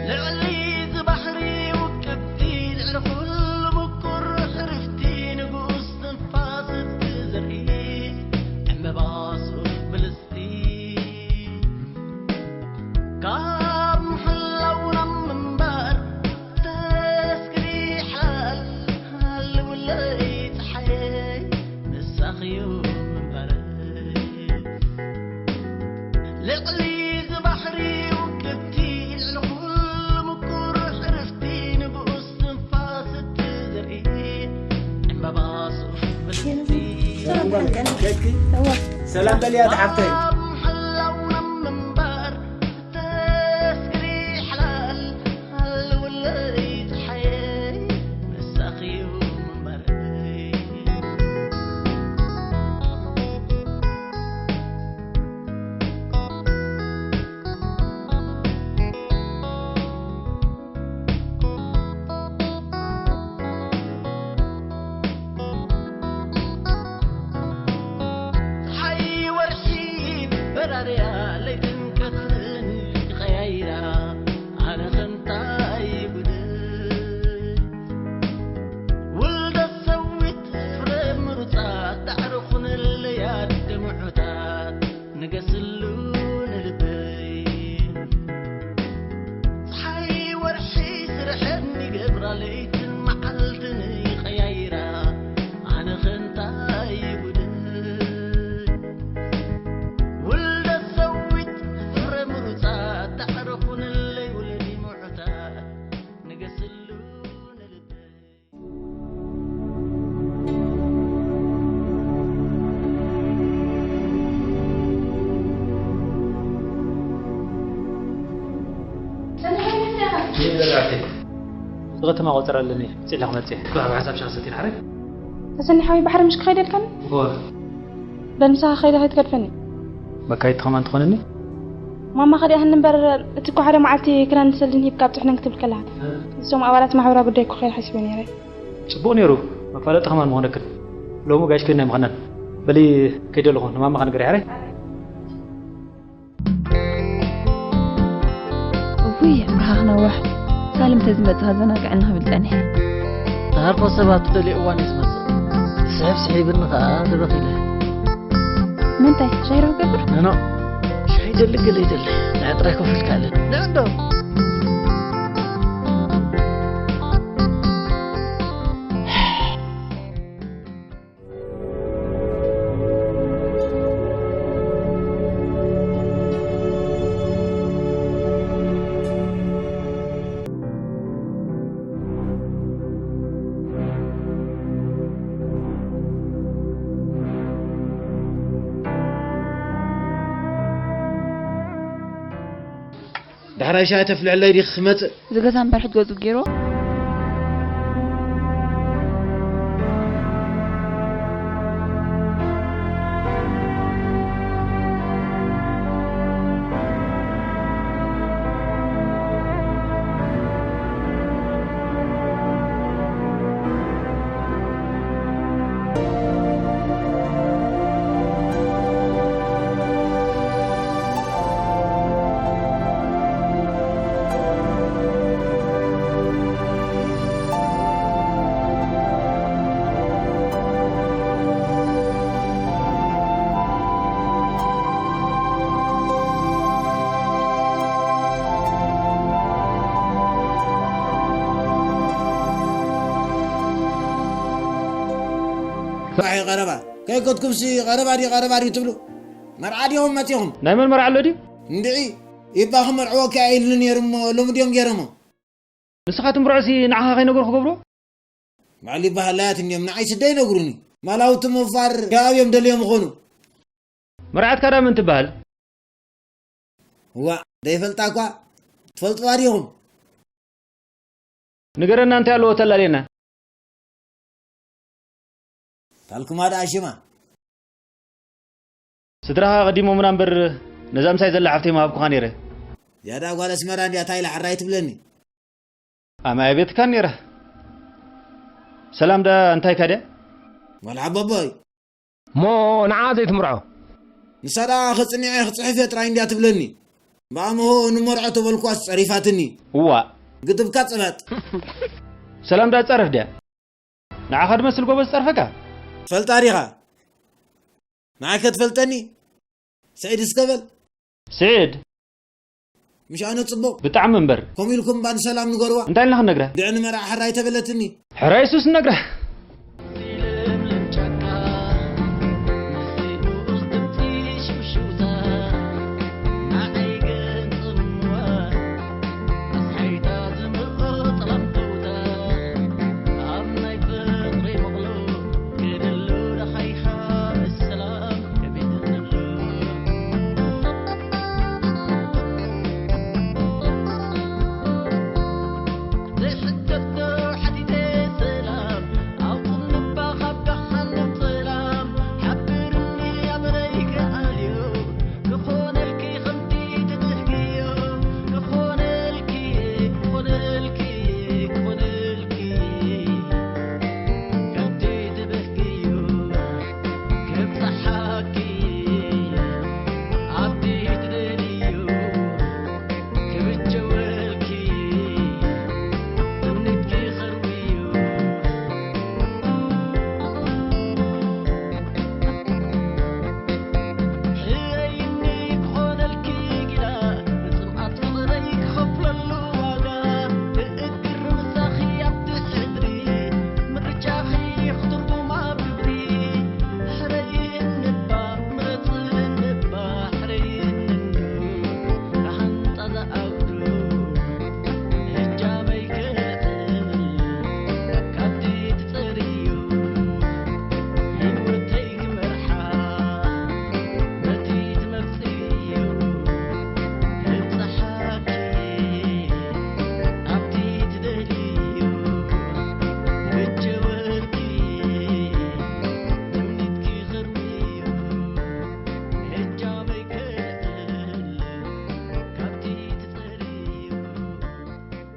ልዕሊ እዚ ባሕሪ ውቅብቲ፣ ልዕሊ ኩሉ ምቁር ሕርፍቲ፣ ንጉስ ትንፋስ እትዘርኢ፣ ዕምበባ ሱፍ ብልጽቲ፣ ካብ ምሕላው ናብ ምንባር ተስግሪ ሓል፣ ሃልውለይ ጸሓየይ፣ ንሳኺዩ ምንባረይ። ልዕሊ እዚ ባሕሪ ውቅብቲ፣ ልዕሊ ኩሉ ምቁር ሕርፍቲ፣ ንጉስ ትንፋስ እትዘርኢ፣ ዕምበባ ሱፍ ብልጽቲ። ሰላም በልያ፣ ሓፍተይ። ካብ ምሕላው ናብ ምንባር ተስግሪ ሓላል፣ ሃልውለይ ጸሓየይ፣ ንሳኺዩ ምንባረይ። ጸሓይ ወርሒ በራርያ ለይትን ቀትርን ይቐያይራ፣ ኣነ ኸንታይ ይጉድል። ውልደት ሰዊት ፍረ ምሩጻት ዳዕሮ ኹንለያ ድምዑታት ንገስሉ ንልበይ። ጸሓይ ወርሒ ስርሐን ይገብራ ለይትን መዓልትን ይቐያይራ፣ ኣነ ኸንታይ ይጉድል። ውልደት ሰዊት ፍረ ምሩጻት ዳዕሮ ኹንለይ ውለዲ ምዑታት ንገስሉ ንልበይ። እዚ ከተማ ቆጸራ ኣለኒ፣ ጽላ ክመጽእ። ብሓሳብ ሻሰት ይንሓረግ። ተሰኒ ሓወይ፣ ባሕሪ ምሽ ክኸይድ የልካኒ? እወ። በል ምሳኻ ከይደ ከይትገድፈኒ። መካይድቲ ከማን ትኾነኒ? ማማ ከዲኣህኒ እምበር፣ እቲ እኮ ሓደ መዓልቲ ክዳን ሰልድን ሂብካ ኣብፅሕነን ክትብል ከለኻ። እ። እዞም ኣባላት ማሕበራዊ ጉዳይ እኮ ከይደ ሓሲበ ነይረ። ጽቡቕ ነይሩ፣ መፋለጢ ከማን ምኾነክን። ሎሚ ጋሽ ኮይና ኣይምኸናን። በሊ ከይደ ኣለኹ፣ ንማማ ከንገር ይሓረይ። እውይ፣ ኣምርኻ ክነውሕ። ሳልም ተዝመጽእ ከዘናግዐኒ ክብል ጸኒሐ። ተሃርፎ ሰባት ትደልዮ እዋን እዩ ዝመጽእ። ስሕብ ስሒብኒ ከኣ ደበኽ ኢለ። ምንታይ? ሻሂ ዶ ክገብር? ኖ፣ ኖ። ሻሂ ይደሊ ገለ ይደሊ። ንዓ ጥራይ ኮፍ ኢልካ ኣለ። ንዕ እንዶ። ዳሕራይ ሻሂ ተፍልሐለይ ዲኺ ክመጽእ? እዚ ገዛ እምበር ሕድ ገጹ ገይሩ። ፋሒ ቀረባ ከይከትኩምሲ ቀረባ ድዩ ቀረባ ድዩ ትብሉ? መርዓ ዲኹም መጺኹም? ናይ መን መርዓ ኣሎ ድዩ? እንድዒ፣ ይባ ክመርዕወካ ኢሉኒ ነይሩ እሞ ሎሚ ድዮም ገይሮሞ? ንስኻ ትምርዖሲ ንዓኻ ከይነገርኩ ገብሮ? ባዕሉ ይበሃላያት እንዲዮም ንዓይ ስደይ ነግሩኒ። ማላውቲ ምፋር ከባቢዮም ደልዮም ምኾኑ። መርዓትካ ዳ መን ትበሃል? ዋእ፣ ደይፈልጣ እኳ ትፈልጥዋ ዲኹም? ንገረና እንታይ ኣለዎ ተላልየና። ታልኩማ ደኣ ሽማ? ስድራኻ ቀዲሞምና እምበር ነዛ ምሳይ ዘላ ሓፍተይ ምሃብኩኻ ነይረ። ያዳ ጓል ኣስመራ እንድያ እንታይ ኢላ ሕራይ ትብለኒ? ኣማይ ቤትካን ነይራ። ሰላም ዳ እንታይ ካደ? ጓል ሓቦቦይ እሞ ንዓ ዘይትምርዖ ንሳ ደኣ ክጽኒዐ ክጽሕፍ እየ ጥራይ እንድያ ትብለኒ። ብኣምሆ ንመርዖ ተበልኳስ ጸሪፋትኒ። እዋ ግጥብካ ጽበጥ። ሰላም ዳ ጸርፍ ድያ? ንዓኻ ድመስል ጎበዝ ጸርፈካ። ትፈልጣ ዲኻ? ንዓይ ከትፈልጠኒ? ስዒድ እስከ በል። ስዒድ ምሽ ኣነ ጽቡቕ ብጣዕሚ እምበር ከምኡ ኢልኩም እባ ንሰላም ንገርዋ። እንታይ ኢልና ክንነግራ? ድዕኒ መርዓ ሕራይ ተበለትኒ። ሕራይ ሱስ ነግራ።